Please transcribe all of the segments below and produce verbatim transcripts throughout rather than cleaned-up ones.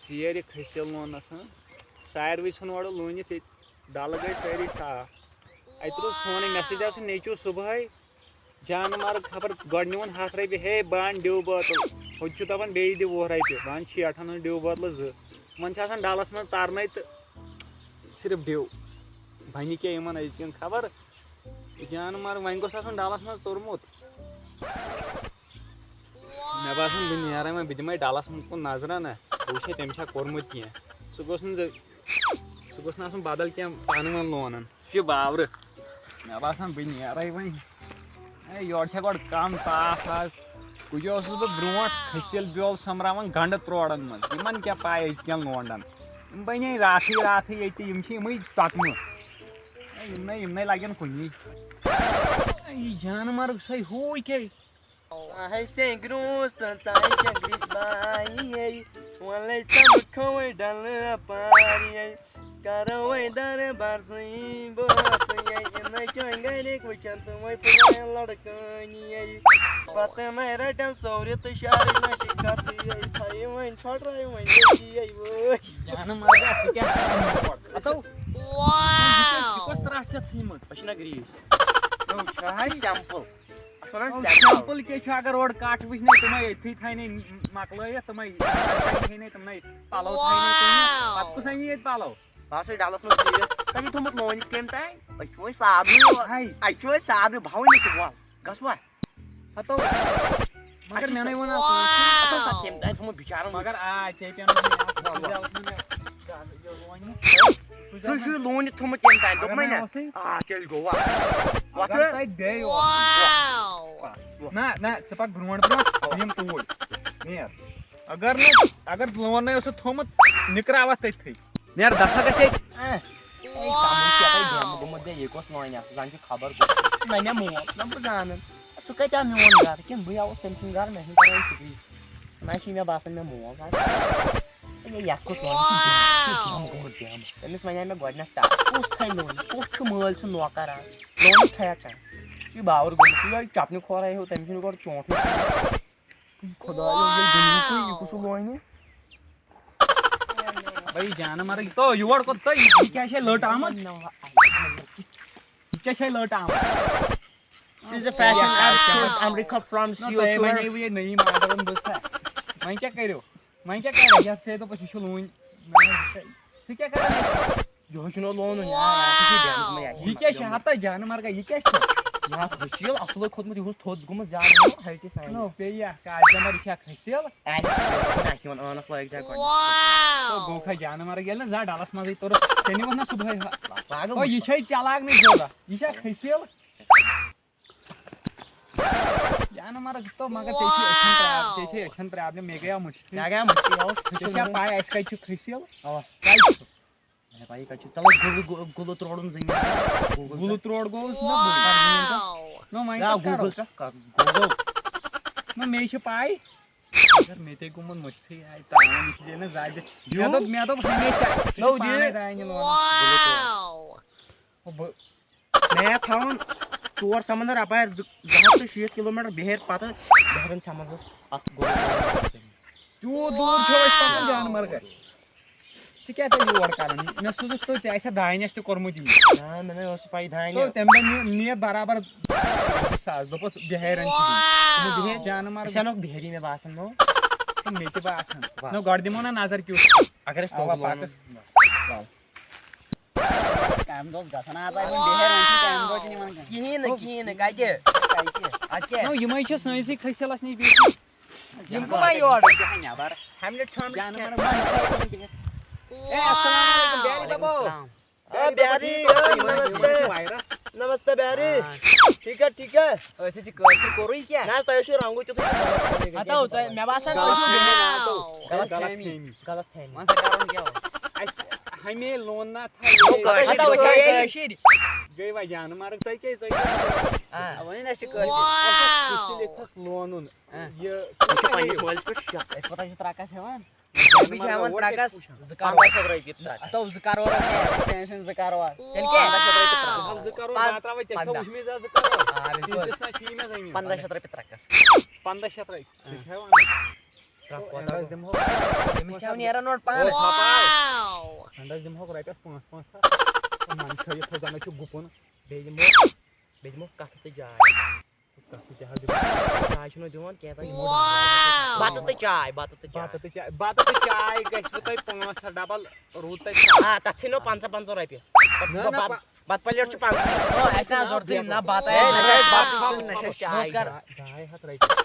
ژیر یہِ کھٔسِل لوننَس، ہاں۔ ساروٕے ژھُن اورٕ لوٗنِتھ ییٚتہِ۔ ڈَلہٕ گٔے سٲری صاف۔ اَتہِ روٗز فونٕے، message آو سُہ نیٚچوٗ صُبحٲے۔ جانہٕ مَرٕگ خبر گۄڈٕ نِوان ہَتھ رۄپیہِ، ہے بہٕ اَنہٕ ڈِو بٲتٕل۔ ہُتہِ چھُ دَپان بیٚیہِ دِ وُہ رۄپیہِ، بہٕ اَنہٕ شیٹھَن ہٕنٛز ڈِو بٲتلہٕ زٕ۔ یِمَن چھِ آسان ڈَلَس منٛز تَرنَے تہٕ صرف ڈِو۔ بَنہِ کیٛاہ یِمَن أزکٮ۪ن خبر؟ جانہٕ مَرٕگ وۄنۍ گوٚژھ آسُن ڈَلَس منٛز توٚرمُت۔ مےٚ باسان، بہٕ نیرے وۄنۍ، بہٕ دِمے ڈلس کُن نظرہ نہ، بہٕ وٕچھے تٔمۍ چھا کوٚرمُت کینٛہہ۔ سُہ گوٚژھ نہٕ زِ-، سُہ گوٚژھ نہٕ آسُن بدل کینٛہہ، پانہٕ ؤنۍ لونان۔ سُہ چھُ باورٕ۔ مےٚ باسان، بہٕ نیرے وۄنۍ۔ اے، یورٕ چھےٚ گۄڈٕ کم تاپھ آز۔ کُجہِ اوسُس بہٕ برونٛٹھ کھٔسِل بیول سۄمبراوان گنڈٕ تروڑن منٛز۔ یِمن کیٛاہ پاے أزکٮ۪ن لونڈن؟ یِم بنے راتھٕے راتھٕے ییٚتہِ، یِم چھِ یِمٕے تۄتمہٕ۔ اے، یِمنٕے، یِمنٕے لگن کُنی۔ اے، یہِ جانہٕ مرگ سۄے ہوٗے کیٛاہ؟ ژاہے سینگروس تہٕ ژاہے جنگریس بایی، وَلَے سَمکھوے ڈَلہٕ اَپارِ۔ کَروے دربار سٕے بٲسٕے، یِنَے چٲنۍ گَرِکۍ وٕچھَن تِمَے پھٕٹرَن لَڑکٲنی۔ پَتہٕ نَے رَٹَن سورِ تہٕ شَرٕے نہ چھِ کَتھٕے، تھایہِ وۄنۍ ژھۄٹرٲے وۄنۍ ییٚتی وٲے۔ جانہٕ مَزٕ، ژٕ کیٛاہ کَران یور؟ ہَتو، یہِ کُس، یہِ کۄس ترٛٹھ چھےٚ ژھٕنمٕژ؟ أسۍ چھِنہ گرٛیٖس۔ نو، چھا ہے؟ سٮ۪مپٕل۔ اَتھ وَنان او، سٮ۪مپٕل۔ سٮ۪مپٕل کیٛاہ چھُ، اگر اورٕ کَٹھ وٕچھنَے تِمَے أتھی تھاینَے مۄکلٲیِتھ، تِمَے تھاینَے تِمنٕے پَلَو تھاینَے تِمنٕے۔ پَتہٕ کُس اَنہِ ییٚتہِ پَلَو؟ بہٕ ہسا چھُس ڈَلَس منٛز بِہِتھ۔ تۄہہِ چھُو تھوٚمُت لٲنِتھ کَمہِ تام؟ أسۍ چھِ وۄنۍ سادنٕے یوت۔ ہَے۔ اَتہِ چھُ وۄنۍ سادنٕے، بہٕ ہاوَے نہٕ ژٕ وَل۔ گژھ وۄنۍ۔ ہَتو۔ مگر اَسہِ چھُ مےٚ نَے سا-، ووٚن اَتھ۔ اَتھ اوس اَتھ کَمہِ تام تھوٚمُت بِچارَن۔ مگر آ، ژےٚ پیٚنَس وَل، وَل۔ یہِ ہسا چھُ لوٗنِتھ تھوٚمُت کَمہِ تام، مگر دوٚپمَے مےٚ نا؟ اوسُے۔ آ، تیٚلہِ گوٚو، وَل۔ وَتھ۔ اگر تۄہہِ بیٚیہِ اوس۔ وَل۔ نہ، نہ، ژٕ پَکھ برونٛٹھ برونٛٹھ، بہٕ یِمہٕ توٗرۍ۔ نیر۔ اگر نہٕ، اگر لون نَے اوسُتھ تھوٚمُت، نِکراوَتھ تٔتھٕے۔ نیر، دَفا گژھ ییٚتہِ۔ اے، اے، کَمٕے چھُ یَپٲرۍ گیمہٕ گوٚمُت، بیٚیہِ یہِ کۄس لونہِ اَتھ؟ زَن چھُ خبر کُس۔ نہ، مےٚ مول، نہ بہٕ زانَن۔ سُہ کَتہِ آو میون گَرٕ؟ کِنہٕ بٕے آوُس تٔمۍ سُنٛد گَرٕ؟ مےٚ چھُنہٕ تَران فِکری۔ سُہ نہ چھُے مےٚ باسان مےٚ مول۔ اے، یَتھ کُس لونہِ چھُ گیم؟ یہِ چھُ گیم گوٚمُت گیم۔ تٔمِس وَنے مےٚ گۄڈٕنٮ۪تھ ٹَس۔ کُس تھاوِ لونہِ؟ کُس چھُ مٲلۍ سُنٛد نوکَر آز؟ لونہِ تھایَکھ کانٛہہ؟ یہِ چھُ باوُر گوٚمُت۔ یہِ چَپنہِ کھورَے ہیوٗ، تٔمِس چھُنہٕ گۄڈٕ چونٛٹھٕے۔ خۄدایا، ییٚلہِ دُنیاہُکُے یہِ کُس لونہِ؟ بھائی جانہٕ مرگ تو یور کوٚت تۄہہِ؟ یہِ کیٛاہ چھےٚ لٔٹ آمٕژ؟ یہِ کیٛاہ چھےٚ لٔٹ آمٕژ؟ This is a fashion artist from America from نہ، تۄہہِ C O two۔ وَنے بہٕ یہِ نعیٖم آدَرَن بہٕ سا۔ وۄنۍ کیٛاہ کٔرِو؟ وۄنۍ کیٛاہ کَرو؟ یَتھ ژےٚ دوٚپُتھ یہِ چھُ لوٗنۍ۔ وۄنۍ ژٕ کیٛاہ کَران ییٚتہِ؟ یِہوٚے چھُنہٕ لونُن یار، یہِ چھُ بیٚہنُک مےٚ یہِ چھُ یہِ کیٛاہ چھُ مَسلہٕ۔ ہَتہ جانہٕ مرگا، یہِ کیٛاہ چھُ؟ یہِ ہَتھ ؤسیٖل اَصٕل کھوٚتمُت، یِہُس تھوٚد گوٚمُت زیادٕ، یِہُس ہایٹہِ سانہِ۔ نو، پیٚیہِ اَکھ کاجہِ دَمبَر، یہِ چھا کھٔسِل؟ آسہِ، آسہِ یِوان ٲنَس لٲگۍ زیادٕ گۄڈٕنٮ۪تھ۔ تو گوٚو کھا جانہٕ مرگ، ییٚلہِ نہٕ زانٛہہ ڈَلَس منٛزٕے توٚرُکھ، ژےٚ نِوَتھ نہ صُبحٲے ہا-، پاگل او، یہِ چھے چَلاک نہٕ ضوٚرَتھ، یہِ چھا کھٔسِل؟ جانہٕ مرگ تو، مگر ژےٚ چھے أچھَن پرٛاب-، ژےٚ چھے أچھَن پرٛابلِم، مےٚ گٔیو مُشکِل۔ کیٛاہ گٔیو مُشکِل؟ اَوا۔ ژےٚ چھےٚ پَے اَسہِ کَتہِ چھُ کھٔسِل؟ اَوا۔ کَتہِ چھُ؟ مےٚ پَیی کَتہِ چھُ۔ چلو گُلہٕ، گُ-، گُلہٕ ترٛوڑُن زٔمیٖن۔ گُلہٕ ترٛوڑ گوٚوُس نہ بہٕ۔ نہ، وۄنۍ یا کَتھ کَرو؟ Google پٮ۪ٹھ کَر، Google۔ نہ، مے چھِ پَے۔ مگر مےٚ تے گوٚمُت مٔشتھٕے، آے ترٛاوان، یہِ چھِ ژےٚ نہٕ زیادٕ۔ یوٗ؟ مےٚ دوٚپ، مےٚ دوٚپ ہمیشہ، ژٕ چھُکھ نو دِ۔ پانَے دانہِ لونان۔ گُلہٕ ترٛوڑ۔ ہُہ بہٕ۔ مےٚ تھاوُن ژور سمندر اپارِ زٕ، زٕ ہتھ تہٕ شیٖتھ کِلوٗ میٖٹر بیہرِ پتہٕ بحرین سمندرس اتھ گوٚو۔ تیوٗت دوٗر چھو أسۍ پکان جانہٕ مرگہ۔ ژٕ کیٛاہ تیٚلہِ یور کران؟ مےٚ سوٗزُتھ تُہۍ، ژےٚ آسہِ ہا دانہِ آسہِ تہِ کوٚرمُت یی۔ نہ، مےٚ نہ اوس پَے دانہِ۔ تو تَمہِ دۄہ نی-، نِیَتھ برابر زٕ ساس، دوٚپُس بِہٲرۍ رنٛگ چھِ دِنۍ۔ دوٚپُن بِہٲرۍ جانہٕ مرگ۔ أسۍ اَنوکھ بِہٲری مےٚ باسان، نو۔ تہٕ مےٚ تہِ باسان۔ بس۔ نہ، گۄڈٕ دِمو نہ نظر کیُتھ چھُ۔ اگر أسۍ اَوا، توٚگہٕ لونُن۔ پَتہٕ۔ کَمہِ دۄہ اوس گژھان آز آیہِ وۄنۍ بِہٲرۍ، وۄنۍ چھِنہٕ کَمہِ دۄہ تہِ نِوان کانٛہہ۔ کِہیٖنۍ نہٕ، کِہیٖنۍ نہٕ، کَتہِ؟ کَتہِ؟ اَدٕ کیٛاہ؟ نو، یِمَے چھِ سٲنۍسٕے کھٔسِلَس نِش بِہِتھ۔ یِم کَم آیہِ یورٕ؟ Hamlet Farms۔ جانہٕ مرگ ما چھِ ہٮ۪کان بِہِتھ۔ اے، السلام علیکم، بیاری وعلیکم بابا۔ السلام۔ اے، بیاری، ٹھیٖک پٲٹھۍ، اے، یِمَن، یِمَن چھِ نمستے۔ Virus۔ نمستے، بیاری۔ آ۔ ٹھیٖک ہے، ٹھیٖک ہے۔ أسۍ حظ چھِ کٲشِر، کوٚرُے کیٛاہ؟ نہ حظ، تۄہہِ اوسوٕ رنٛگُے تیُتھُے۔ ہتو، تۄہہِ، مےٚ باسان، تُہۍ چھِو غلط فہمی۔ غلط فہمی۔ وۄنۍ سا کَرُن کیٛاہ اوس؟ اَسہِ ہمے لون نہ تھا۔ گوٚو کٲشِر ہتو، پٲٹھۍ۔ کٲشِر۔ گٔے وۄنۍ جانہٕ مرگ، تۄہہِ کیٛازِ، تۄہہِ کیٛازِ؟ آ۔ وۄنۍ نہ چھِ کٲشِر۔ اَسہِ اوس کُس لیکھَس لونُن؟ آ۔ یہِ یہِ چھُ پنٛنِس مٲلِس پٮ۪ٹھ شک۔ أسۍ کوٗتاہ چھِ ترٛکَس ہٮ۪وان؟ أسۍ چھِ ہٮ۪وان ترٛکَس زٕ کَرور۔ پنٛداہ شیٚتھ رۄپیہِ ترٛکَس۔ ہَتو، زٕ کَرور رۄپیہِ۔ ٹینشن زٕ کَرور۔ تیٚلہِ کیٛاہ؟ پنٛداہ شیٚتھ رۄپیہِ ترٛکَس۔ زٕ کَرور پن-، بہٕ ترٛاوَے ژےٚ، ژےٚ پنٛداہ۔ وٕچھ مےٚ زٕ، زٕ کَرور۔ آ، بِلکُل۔ تیٖتِس نہ چھُیی مےٚ زٔمیٖن۔ پنٛداہ شیٚتھ رۄپیہِ ترٛکَس۔ پنٛداہ شیٚتھ رۄپیہِ۔ ژٕ چھےٚ وَنان؟ ٹرٛکھ کوتاہ اٮ۪نٛڈَس گوٚو؟ دِمہو، تٔمِس چھِ ہٮ۪وان نیران نورٕ پانٛژھ۔ اَنٛڈَس دِمہوکھ رۄپیَس پانٛژھ پانٛژھ ہَتھ۔ تہٕ منٛدچھٲیِتھ تھوٚو زَنہٕ چھُ گُپُن۔ بیٚیہِ دِمو، بیٚیہِ دِمو کَتھٕ تہٕ جاے۔ کَتھ تہِ کیٛاہ حظ دِمو؟ چاے چھُنہٕ دِوان کینٛہہ، تَتھ دِمو بَتہٕ تہٕ چاے، بَتہٕ تہٕ چاے۔ بَتہٕ تہٕ چاے، بَتہٕ تہٕ چاے گژھِ تۄہہِ پانٛژھ ہَتھ ڈَبَل، روٗد تۄہہِ سَتھ۔ آ، تَتھ ژھٕنو پنٛژاہ پنٛژاہ رۄپیہِ۔ نہ، نہ، بَتہٕ، پَ- بَتہٕ پَلیٹ چھُ پنٛژاہ۔ آ، اَسہِ نہ حظ ضوٚرتھٕے نہ بَتہٕ، ہے، اَسہِ نہ، نہ، نہ، بَتہٕ، نہ، نہ، نہ، نہ، نہ، نہ، نہ، ڈاے ہَتھ رۄپیہِ۔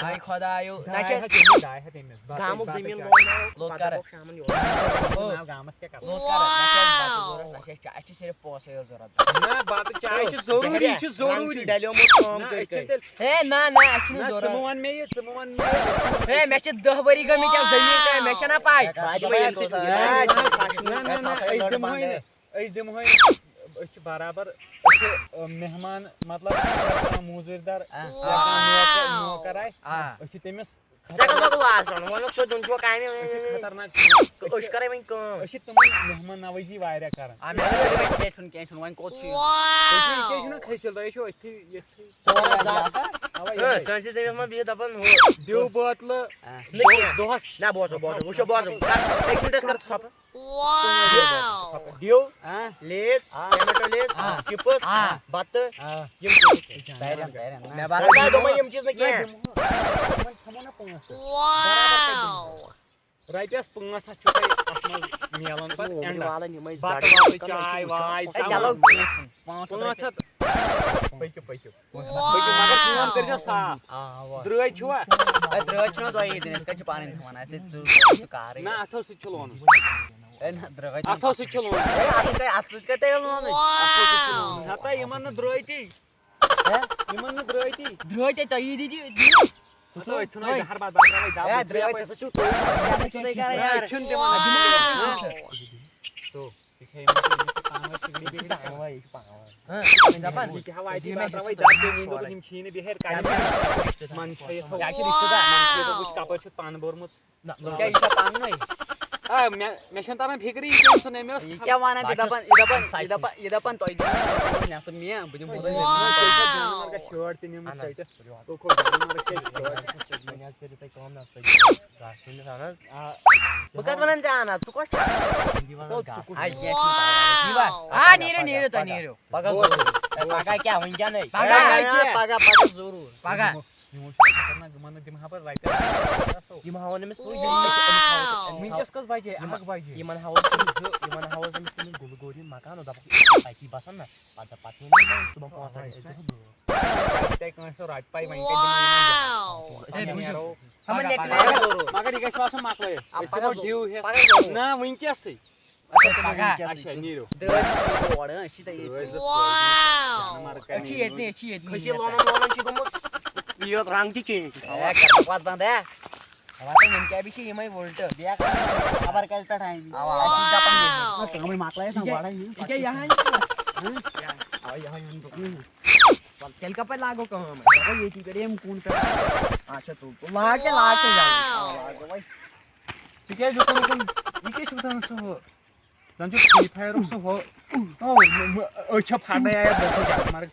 ہاے خۄدایو، نہ چھِ ڈاے ہَتھ أمِس، ڈاے ہَتھ أمِس۔ بَتہٕ، گامُک بَتہٕ زٔمیٖن چاے۔ لون نہ، لوٚت پَتہٕ کَرَکھ۔ گوٚو شامَن یورٕ۔ او۔ ناو گامَس کیٛاہ کَرو؟ لوٚت کَرَکھ، نہ چھِ اَسہِ بَتہٕ ضوٚرَتھ، نہ چھِ اَسہِ چاے، اَسہِ چھِ صرف پونٛسَے یوت ضوٚرَتھ۔ نہ، بَتہٕ چاے چھِ ضروٗری، یہِ چھِ ضروٗری۔ ڈَلیومُت کٲم نہ، کٔرۍ أسۍ چھِ کٔرۍ۔ تیٚلہِ ہے، نہ، نہ، اَسہِ چھِنہٕ نہ، ژٕ ضوٚرَتھ۔ مہٕ وَن مےٚ یہِ، ژٕ مہٕ وَن مےٚ یہِ۔ ہے، مےٚ چھِ دَہ ؤری گٔمٕتۍ اَتھ زٔمیٖن کامہِ، مےٚ چھَنہ پَے۔ بہٕ دِمَے أمۍ سٕے۔ نہ، نہ، نہ، نہ، أسۍ دِمہوے نہٕ۔ أسۍ دِمہوے نہٕ۔ أسۍ چھِ برابر، أسۍ چھِ، آ، مہمان، مطلب، اگر کانٛہہ موٗزوٗرۍ دار آ۔ یا کانٛہہ نوکر، نوکر آسہِ، آ۔ أسۍ چھِ تٔمِس ژےٚ کَتھ لوگُو وازٕ رَنُن؟ وۄنۍ لوگ سیوٚد نُن چھُ کامہِ۔ أسۍ چھِ خطرناک۔ أسۍ چھِ کران وۄنۍ کٲم۔ أسۍ چھِ تِمن مہمان نوٲزی واریاہ کران۔ آ، مےٚ دوٚپ، یہِ کیٛاہ چھُنہٕ، کینٛہہ چھُنہٕ، وۄنۍ کوٚت چھُ یُن؟ تُہۍ چھِو، یہِ کیٛاہ چھُنہٕ کھٔسِل؟ تۄہہِ چھُو أتھی، ییٚتھی۔ ژور ہَتھ زٕ ہَتھ۔ اَوَے، ہے، یِہوٚے۔ سٲنِسٕے زٔمیٖنَس منٛز بِہِتھ دَپان ہُہ۔ دِیِو بٲتلہٕ۔ آ۔ نہٕ کینٛہہ۔ دۄہَس۔ نہ، بوزو، بوزو، وٕچھو، بوزو۔ کَر، أکِس مِنٹَس کَر ژٕ ژھۄپہٕ۔ Wow! دِیو۔ آ۔ لیز، آ۔ ٹمیٹو لیز، آ۔ چپس، آ۔ بتہٕ، آ۔ یِم چیٖز نہٕ کینٛہہ۔ تَرن، تَرن، نہ۔ مےٚ باسان، تۄہہِ دوٚپمَے یِم چیٖز نہٕ کینٛہہ۔ تِمن کھٮ۪مو نہ پانٛژھ ہَتھ۔ Wow! رۄپیَس پانٛژھ ہَتھ چھُ تۄہہِ اَتھ منٛز میلان پَتہٕ او، اٮ۪نڈَس۔ والَن یِمَے بَتہٕ زَڈ وَتہٕ، یِم چاے واے، ہے، چلو، تَمام۔ کینٛہہ چھُنہٕ۔ پانٛژھ ہَتھ پانٛژھ ہَتھ۔ پٔکِو، پٔکِو۔ پٔکِو، مگر کٲم کٔرۍزیو صاف۔ آ، اَوا۔ درٛٲتۍ چھُوا؟ ہے، درٛٲتۍ چھُنہٕ تۄہی دِنۍ، أسۍ کَتہِ چھِ پانَے تھاوان؟ اَسہِ ہے، ژٕ، ژٕ کارٕے۔ نہ، اَتھو سۭتۍ چھُ لونُن۔ ہے، نہ، درٛٲتۍ اَتھو سۭتۍ چھُ لونُن۔ ہے، اَتھ سۭتۍ کَتہِ، اَتھ سۭتۍ کَتہِ لونُن؟ اَتھو سۭتۍ چھُ لونُن۔ ہتا یِمَن نہٕ درٛٲتی۔ ہے؟ یِمَن نہٕ درٛٲتی۔ درٛٲتۍ ہے تۄہی دِتِو، دِیِو۔ ہتا أتھۍ ژھٕنو أسۍ تۄہہِ۔ زَہر بَتھ بَتھ ترٛاوَے دَب، ہے، درٛٲتۍ۔ یہِ ہسا چھُو تُہۍ۔ یہِ ہسا چھُو تُہۍ کَران، یار۔ أسۍ چھِنہٕ دِوان۔ ہا۔ تو۔ یہِ چھِ ہٮ۪وان، یہِ چھِ پانہٕ ؤنۍ سِگنی بِگنی کران۔ پانہٕ ؤنۍ، یہِ چھِ پانہٕ ؤنۍ۔ ہاں، وۄنۍ دَپان، یہِ کیٛاہ واتہِ، یہِ پَتہٕ ترٛاوَے دَب تہٕ مےٚ دوٚپ، یِم چھِیی نہٕ بِہٲرۍ کَرِ۔ یہِ چھِ رِشتہٕ دار۔ منٛز چھِ یہِ تھوٚو۔ یہِ چھِ رِشتہٕ دار۔ منٛز چھِ یہِ دوٚپُس، کَپٲرۍ چھُ پَنہٕ بوٚرمُت۔ نہ، یہِ چھا، یہِ چھا پَنہٕ نُے؟ آ، مےٚ، مےٚ چھَنہٕ تَران فِکرِ، یہِ کٔمۍ سُنٛد أمۍ اوس۔ یہِ کیٛاہ وَنان، یہِ دَپان، یہِ دَپان، یہِ دَپان، یہِ دَپان، تۄہہِ دِمو نٮ۪صٕف مےٚ، بہٕ دِمہٕ ہُتھ۔ نہ، تیٚلہِ چھا جانوَر گژھِ شٲٹ تہِ نِمُت اَہَن حظ۔ ژٔٹِتھ۔ گوٚو کھوٚو جانوَر کھیٚیہِ شٲٹ۔ وۄنۍ حظ کٔرِو تُہۍ کٲم، نہ، تُہۍ دِیِو گاسہٕ تٔمِس، اَہَن حظ۔ آ۔ بہٕ کَتہِ وَنان ژےٚ اَنَتھ؟ ژٕ کۄس چھَکھ؟ یہِ وَنان تو ژٕ گاسہٕ۔ کُس؟ آ، کینٛہہ چھُنہٕ پَرواے۔ یہِ وَن۔ آ، نیٖرِو، نیٖرِو تُہۍ، پَگاہ۔ نیٖرِو۔ پَگاہ ضروٗر۔ ہے، پَگاہ کیٛاہ، وٕنکٮ۪نٕے؟ پَگاہ۔ ہے، پَگاہ، پَگاہ ضروٗر۔ پَگاہ۔ یِمو، یِمو چھُ خطرناک، یِمَن نہٕ دِمہٕ ہا بہٕ رۄپیہِ دَہ ساس۔ یِم ہاوَن أمِس سُے، یِم، یِم، یِم، وٕنکٮ۪س کٔژ بَجے؟ یِم، اَکھ بَجے۔ یِمَن ہاوَو أسۍ زٕ، یِمَن ہاوَو أسۍ أمِس تِم گُلہٕ گوٗرۍ ہُنٛد مکان، دَپَکھ، أتی بَسَن نہ۔ پَتہٕ، پَتہٕ ووٚن مےٚ صُبحن پانٛژھ بجے، أسۍ گژھو بٲژ۔ تۄہہِ کٲنٛسہِ رۄپیہِ پَے، وۄنۍ کَتہِ دِمو یِمَن زٕ؟ وۄنۍ أسۍ ہے، بوٗزِو۔ نیرو۔ ہمن پَگاہ، نٮ۪کلے۔ پَگاہ ضروٗر۔ مگر یہِ گژھِ آسُن مۄکلٲیِتھ۔ آ، أسۍ پَگاہ دِمو ضروٗر۔ ڈِو ہٮ۪تھ۔ پَگاہ ضروٗر۔ نہ، وٕنکٮ۪سٕے۔ اچھا، پَگاہ۔ اچھا، نیٖرِو۔ دٲدۍ چھِ یورٕ، أسۍ چھِ تۄہہِ ییٚتہِ۔ أسۍ چھِ ییٚتہِ، أسۍ چھِ ییٚتہِ۔ کٔشیٖرِ لونُن وونُن چھِ گوٚمُت، یہِ یوت رنٛگ تہِ change۔ اے، کَر بکواس بنٛد، اے۔ وَتہٕ یِم کیٛاہ، بیٚیہِ چھِ یِمَے وٕلٹہٕ۔ بیٚیہِ ہا خبر کَتہِ پٮ۪ٹھ آمٕتۍ۔ اَوا، اَسہِ چھِ دَپان ییٚتہِ۔ اَوا، کٲمٕے مۄکلٲیِتھ نا، یہِ کیٛاہ، وَڑا یہِ۔ یہِ کیٛاہ یہِ ہا یہِ؟ ہہ؟ اَوا، یہِ ہا یہِ ہَن دوٚپُن۔ وَلہٕ تیٚلہِ کَپٲرۍ لاگو کٲم؟ دَپان ییٚتی پٮ۪ٹھ یِم کُن پٮ۪ٹھ۔ اچھا، تُل، تُل، لاگ کیٛاہ، لاگ کیٛاہ، لاگ۔ اَوا، لاگ وۄنۍ۔ ژٕ کیٛازِ یُکُن یُکُن، یہِ کیٛاہ چھُکھ زَن سُہ ہُہ؟ زَن چھُ Free Fire-ؤک سُہ ہُہ۔ او، مےٚ، مےٚ، أچھ چھےٚ پھٹنَے آیَتھ، بہٕ چھُس جانوَر۔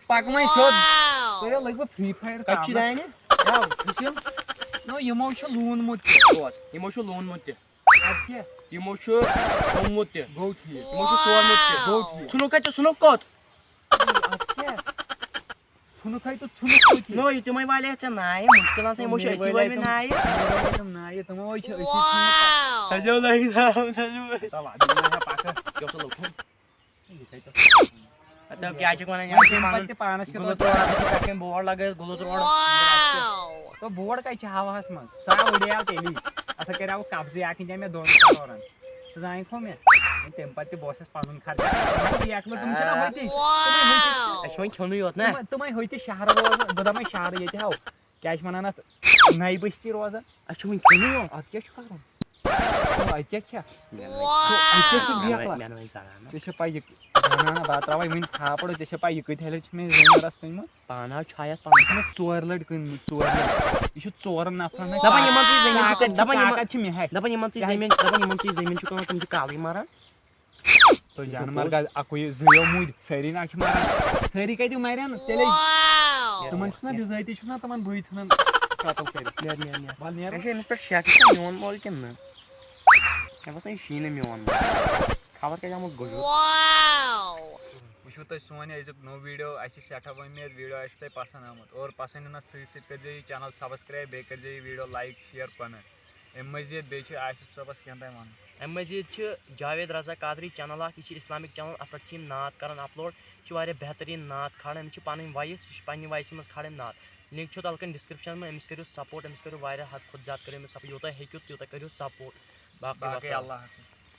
پَکہٕ وۄنۍ سیوٚد۔ تُہۍ ہا لٔگۍ وَ Free Fire کَتہِ چھِ ترٛاونَس۔ دانہِ؟ یَو، حُسین۔ نو، یِمو چھُ لوٗنمُت تہِ۔ بوز، یِمو چھُ لوٗنمُت تہِ۔ اَدٕ کیٛاہ؟ یِمو چھُ اوٚنمُت تہِ۔ گوٚو ٹھیٖک۔ یِمو چھُ سورمُت تہِ۔ گوٚو ٹھیٖک۔ ژھُنُکھ کَتہِ، ژھُنُکھ کوٚت؟ اَدٕ کیٛاہ؟ ژھُنُکھَے تہٕ ژھُنُکھ کوٚت یہِ؟ نو، یہِ تِمَے والے ژےٚ نایہِ، مُشکِل آسان، یِمو چھِ مےٚ أسی والے وٲلمٕتۍ تِم، نایہِ۔ مےٚ والے تِم نایہِ، تِمو چھِ أسی ژھٕنمٕتۍ۔ سَجو لٲگِتھ آو، سَجو لٲگِتھ۔ تَلہٕ، اَدٕ یہِ ما ہا پَکھ۔ یہِ اوس سُہ لوٚگ۔ یہِ کَتہِ اوس؟ اَدٕ کیٛاہ چھِکھ وَنان، یہِ وۄنۍ چھِ تَمہِ پَتہٕ تہِ پانَس کیُتھ گُلہٕ اوس۔ ترٛوڑ، اَتھ چھِ پٮ۪ٹھ کَنۍ board لَگٲیِتھ، گُلہٕ ترٛوڑ۔ تو board کَتہِ چھِ ہاوہَس منٛز؟ سُہ ہا اُڑیو تیٚلی۔ اَتھ ہا کَریو قبضہٕ اَکھ اِنجا مےٚ دۄن crore-ن۔ ژٕ زانکھ ہو مےٚ؟ وۄنۍ تَمہِ پَتہٕ تہِ بہٕ اوسُس پَنُن خرچہٕ کران۔ بیکھ لٔڑ، تِم چھِنہ آ۔ ہوٚتہِ۔ تِمَے ہوٚتہِ۔ اَسہِ چھُ وۄنۍ کھیوٚنُے یوت نا۔ تِمَے، تِمَے ہوٚتہِ شہرٕ روزان۔ بہٕ دَپَے شہرٕ ییٚتہِ ہاو۔ کیٛاہ چھِ وَنان اَتھ؟ نَیہِ بٔستی روزان۔ اَسہِ چھُ وۄنۍ کھیوٚنُے یوت۔ اَتھ کیٛاہ چھُ کَرُن؟ تو اَتہِ کیٛاہ چھےٚ؟ مےٚ نَے، تو اَتہِ کیٛاہ چھِ مےٚ نَے، بیکلا؟ مےٚ نَے زَنان۔ ژےٚ چھےٚ پَے یہِ زَنان، بہٕ ہا ترٛاوَے وٕنہِ تھاپڑ، ژےٚ چھےٚ پَے یہِ کۭتۍ ہَلہِ چھِ مےٚ زٔمیٖن رَژھ کٕنمٕژ؟ پانہٕ حظ چھُ یَتھ پَنُن۔ مےٚ ژورِ لَٹہِ کٕنمٕژ، ژورِ لَٹہِ۔ یہِ چھُ ژورَن نفرَن ہَتہِ دَپان یِمَن ژٕ زٔمیٖن چھُ طاقت، دَپان یِمَن، طاقت چھِ مےٚ ہَتہِ۔ دَپان یِمَن ژٕ کیٛازِ؟ زٔمیٖن، دَپان یِمَن ژٕ زٔمیٖن چھُ کٕنان، تِم چھِ کالٕے مَران۔ تو جانور گژھِ اَکُے زٕیو مُدۍ، سٲری نہ چھِ مَران۔ سٲری کَتہِ مَرن تیٚلے؟ Wow! تِمَن چھُنہ بِذٲتی چھُنہ تِمَن بٕے ژھٕنان۔ قتل کٔرِتھ۔ نیر، نیر، نیر۔ وَلہٕ نیر۔ مےٚ چھِ أمِس پٮ۪ٹھ شک، یہِ چھا میون مول کِنہٕ نہٕ؟ مےٚ باسان، یہِ چھُیی نہٕ میون مول۔ خبر کَتہِ آمُت گوٚژھُتھ۔ وٕچھِو تُہۍ سون یہِ أزیُک نوٚو ویٖڈیو، اَسہِ چھِ سٮ۪ٹھاہ وۄمید ویٖڈیو آسہِ تۄہہِ پَسنٛد آمُت، اور پَسنٛد یِنَس سۭتۍ سۭتۍ کٔرۍزیو یہِ چَنَل سَبَسکرٛایب، بیٚیہِ کٔرۍزیو یہِ ویٖڈیو لایِک، شِیَر، کَمٮ۪نٛٹ۔ اَمہِ مٔزیٖد بیٚیہِ چھُ آصف صٲبَس کینٛہہ تام وَنُن۔ اَمہِ مٔزیٖد چھِ جاوید رضا قادری چَنَل اَکھ، یہِ چھِ اِسلامِک چَنَل، اَتھ پٮ۪ٹھ چھِ یِم نعت کَران اَپلوڈ، یہِ چھِ واریاہ بہتریٖن نعت کھالان، أمِس چھِ پَنٕنۍ وایِس، یہِ چھِ پنٛنہِ وایِسہِ منٛز کھالان نعت۔ لِنٛک چھُ تَلہٕ کَنۍ ڈِسکِرٛپشَنَس منٛز، أمِس کٔرِو سَپوٹ، أمِس کٔرِو واریاہ حد کھۄتہٕ زیادٕ کٔرِو أمِس سَپوٹ، یوٗتاہ ہیٚکِو تیوٗتاہ کٔرِو سَپوٹ۔ باقٕے باقٕے وَسَلام۔ اللہ حافظ۔